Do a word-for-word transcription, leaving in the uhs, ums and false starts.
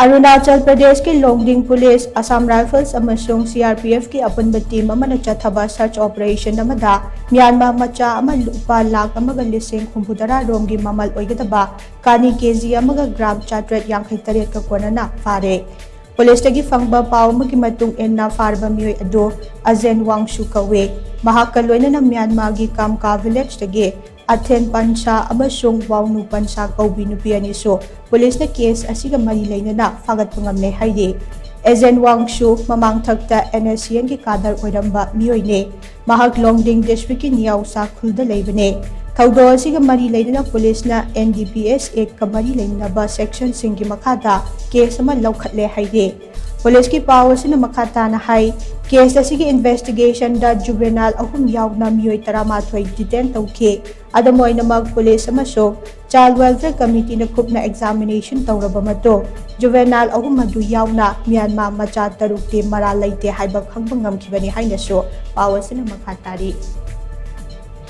ꯑꯔꯨꯅꯥꯆꯜ ꯄ꯭ꯔꯗꯦꯁꯀꯤ ꯂꯣꯡꯗꯤꯡ police, Assam rifles ꯑꯃꯁꯨꯡ C R P F ꯀꯤ ꯑꯄꯨꯟꯕ ꯇꯤꯝ ꯑꯃꯅ ꯆꯠꯊꯕ ꯁꯔꯆ ꯑꯣꯄꯔꯦꯁꯟ ꯑꯃꯗ ꯃ꯭ꯌꯥꯟꯃꯥꯔ ꯃꯆꯥ ꯑꯃ ꯂꯨꯄꯥ ꯂꯥꯈ ꯑꯃꯒ ꯂꯤꯁꯤꯡ ꯍꯨꯝꯐꯨꯇꯔꯥ ꯔꯣꯝꯒꯤ ꯃꯃꯜ ꯑꯣꯏꯒꯗꯕ ꯀꯥꯅꯤ ꯀꯦ ꯖꯤ ꯑꯃꯒ ꯒ꯭ꯔꯥꯝ ꯆꯥꯇ꯭ꯔꯦꯠ ꯌꯥꯡꯈꯩ ꯇꯔꯦꯠꯀ ꯀꯣꯟꯅꯅ ꯐꯥꯔꯦ꯫ ꯄꯨꯂꯤꯁꯇꯒꯤ ꯐꯪꯕ ꯄꯥꯎ ꯑꯃꯒꯤ ꯃꯇꯨꯡ ꯏꯟꯅ, ꯐꯥꯔꯕ ꯃꯤꯑꯣꯏ ꯑꯗꯨ ꯑꯖꯦꯟ ꯋꯥꯡꯁꯨ ꯀꯧꯏ꯫ ꯃꯍꯥꯛꯀ ꯂꯣꯏꯅꯅ ꯃ꯭ꯌꯥꯟꯃꯥꯔꯒꯤ ꯀꯥꯝꯀꯥ ꯚꯤꯂꯦꯖꯇꯒꯤ ꯑꯊꯦꯟ ꯄꯟꯁꯥ ꯑꯃꯁꯨꯡ ꯋꯥꯎꯅꯨ ꯄꯟꯁꯥ ꯀꯧꯕꯤ ꯅꯨꯄꯤ ꯑꯅꯤꯁꯨ ꯄꯨꯂꯤꯁꯅ ꯀꯦꯁ ꯑꯁꯤꯒ ꯃꯔꯤ ꯂꯩꯅꯅ ꯐꯥꯒꯠꯄ ꯉꯝꯂꯦ ꯍꯥꯏꯔꯤ꯫ ꯑꯦꯖꯦꯟ ꯋꯥꯡꯁꯨ ꯃꯃꯥꯡꯊꯛꯇ N S C N ꯒꯤ ꯀꯥꯗꯔ ꯑꯣꯏꯔꯝꯕ ꯃꯤꯑꯣꯏꯅꯤ꯫ ꯃꯍꯥꯛ ꯂꯣꯡꯗꯤꯡ ꯗꯤꯁꯇ꯭ꯔꯤꯛꯀꯤ ꯅꯤꯌꯥꯎꯁꯥ ꯈꯨꯜꯗ ꯂꯩꯕꯅꯤ꯫ ꯊꯧꯗꯣꯛ ꯑꯁꯤꯒ ꯃꯔꯤ ꯂꯩꯅꯅ ꯄꯨꯂꯤꯁꯅ N D P S Act ꯀ ꯃꯔꯤ ꯂꯩꯅꯕ ꯁꯦꯛꯁꯟꯁꯤꯡꯒꯤ ꯃꯈꯥꯗ ꯀꯦꯁ ꯑꯃ ꯂꯧꯈꯠꯂꯦ ꯍꯥꯏꯔꯤ꯫ ꯄꯨꯂꯤꯁꯀꯤ ꯄꯥꯎ ꯑꯁꯤꯅ ꯃꯈꯥ ꯇꯥꯅ ꯍꯥꯏ, ꯀꯦꯁ ꯑꯁꯤꯒꯤ ꯏꯟꯚꯦꯁꯇꯤꯒꯦꯁꯟꯗ ꯖꯨꯚꯦꯅꯥꯏꯜ ꯑꯍꯨꯝ ꯌꯥꯎꯅ ꯃꯤꯑꯣꯏ ꯇꯔꯥꯃꯥꯊꯣꯏ ꯗꯤꯇꯦꯟ ꯇꯧꯈꯤ꯫ ꯑꯗꯨꯝ ꯑꯣꯏꯅꯃꯛ, ꯄꯨꯂꯤꯁ ꯑꯃꯁꯨꯡ ꯆꯥꯏꯜꯗ ꯋꯦꯜꯐꯤꯌꯔ ꯀꯃꯤꯇꯤꯅ ꯀꯨꯞꯅ ꯑꯦꯛꯖꯥꯃꯤꯅꯦꯁꯟ ꯇꯧꯔꯕ ꯃꯇꯨꯡ, ꯖꯨꯚꯦꯅꯥꯏꯜ ꯑꯍꯨꯝ ꯑꯗꯨ ꯌꯥꯎꯅ ꯃ꯭ꯌꯥꯟꯃꯥꯔ ꯃꯆꯥ ꯇꯔꯨꯛꯇꯤ ꯃꯔꯥꯜ ꯂꯩꯇꯦ ꯍꯥꯏꯕ ꯈꯪꯕ ꯉꯝꯈꯤꯕꯅꯤ ꯍꯥꯏꯅꯁꯨ ꯄꯥꯎ ꯑꯁꯤꯅ ꯃꯈꯥ ꯇꯥꯔꯤ꯫